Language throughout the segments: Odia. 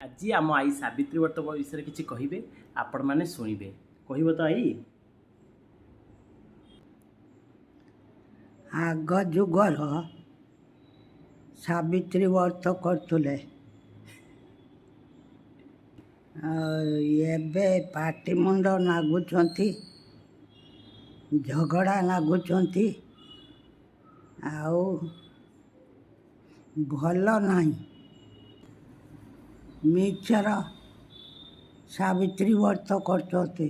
ଆଜି ଆମ ଆଈ ସାବିତ୍ରୀ ବ୍ରତ ବିଷୟରେ କିଛି କହିବେ, ଆପଣମାନେ ଶୁଣିବେ। କହିବ ତ ଆଈ? ଆଗ ଯୁଗର ସାବିତ୍ରୀ ବ୍ରତ କରୁଥିଲେ, ଆଉ ଏବେ ପାଟି ମୁଣ୍ଡ ନାଗୁଛନ୍ତି, ଝଗଡ଼ା ନାଗୁଛନ୍ତି, ଆଉ ଭଲ ନାହିଁ। ମିଛର ସାବିତ୍ରୀ ବ୍ରତ କରୁଛନ୍ତି,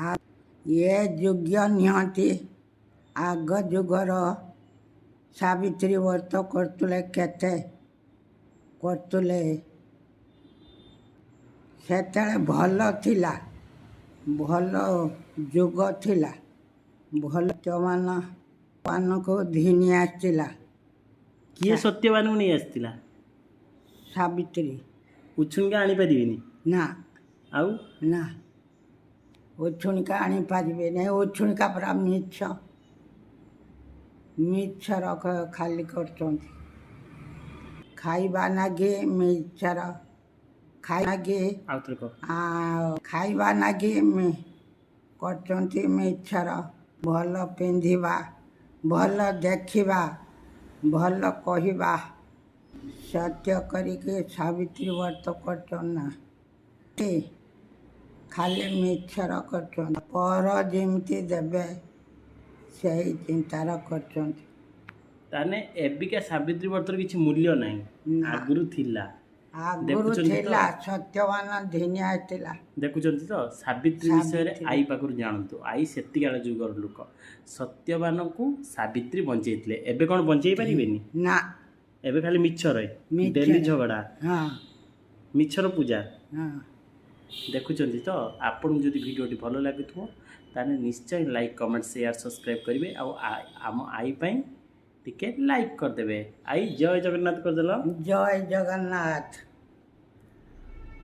ଆଉ ଏ ଯୋଗ୍ୟ ନିହାତି। ଆଗ ଯୁଗର ସାବିତ୍ରୀ ବ୍ରତ କରୁଥିଲେ, କେତେ କରୁଥିଲେ ସେତେବେଳେ, ଭଲ ଥିଲା, ଭଲ ଯୁଗ ଥିଲା। ଭଲ ମାନ ମାନଙ୍କୁ ଘିନି ଆସିଥିଲା। କିଏ ସତ୍ୟବାନକୁ ନେଇ ଆସିଥିଲା? ସାବିତ୍ରୀ। ଉଛୁଣିକା ଆଣିପାରିବେନି? ନା। ଆଉ? ନା, ଉଛୁଣିକା ଆଣିପାରିବେ ନାହିଁ। ଉଛୁଣିକା ପୁରା ମିଛ, ମିଛର ଖାଲି କରୁଛନ୍ତି। ଖାଇବା ନାଗି ମିଛର ଖାଇ ନାଗି। ଆଉ ଥରେ କହ। ଆଉ ଖାଇବା ନାଗି କରୁଛନ୍ତି ମିଛର। ଭଲ ପିନ୍ଧିବା, ଭଲ ଦେଖିବା, ଭଲ କହିବା, ସତ୍ୟ କରିକି ସାବିତ୍ରୀ ବ୍ରତ କରୁଛନ୍ତି ନା, ଖାଲି ମିଛର କରୁଛନ୍ତି। ପର ଯେମିତି ଦେବେ ସେଇ ଚିନ୍ତାର କରୁଛନ୍ତି। ତାହେଲେ ଏବିକା ସାବିତ୍ରୀ ବ୍ରତର କିଛି ମୂଲ୍ୟ ନାହିଁ? ନା। ଆଗରୁ ଥିଲା। ଆଗରୁ ଦେଖୁଛନ୍ତି ତ? ଥିଲା, ସତ୍ୟବାନ ଘିନି ଆସିଥିଲା। ଦେଖୁଛନ୍ତି ତ, ସାବିତ୍ରୀ ବିଷୟରେ ସାବିତ୍ରୀ। ଆଈ ପାଖରୁ ଜାଣନ୍ତୁ। ଆଈ ସେତିକାଳ ଯୁଗର ଲୋକ। ସତ୍ୟବାନକୁ ସାବିତ୍ରୀ ବଞ୍ଚେଇଥିଲେ, ଏବେ କ'ଣ ବଞ୍ଚେଇ ପାରିବେନି? ନା। ଏବେ ଖାଲି ମିଛ ରହେ। ମିଛରେ। ଡେଲି ଝଗଡ଼ା। ହଁ। ମିଛର ପୂଜା। ହଁ। ଦେଖୁଛନ୍ତି ତ? ଆପଣଙ୍କୁ ଯଦି ଭିଡ଼ିଓଟି ଭଲ ଲାଗୁଥିବ, ତାହେଲେ ନିଶ୍ଚୟ ଲାଇକ୍, କମେଣ୍ଟ, ସେୟାର, ସବସ୍କ୍ରାଇବ୍ କରିବେ ଆଉ ଆମ ଆଈ ପାଇଁ ଟିକେ ଲାଇକ୍ କରିଦେବେ। ଆଈ, ଜୟ ଜଗନ୍ନାଥ କରିଦେଲ। ଜୟ ଜଗନ୍ନାଥ।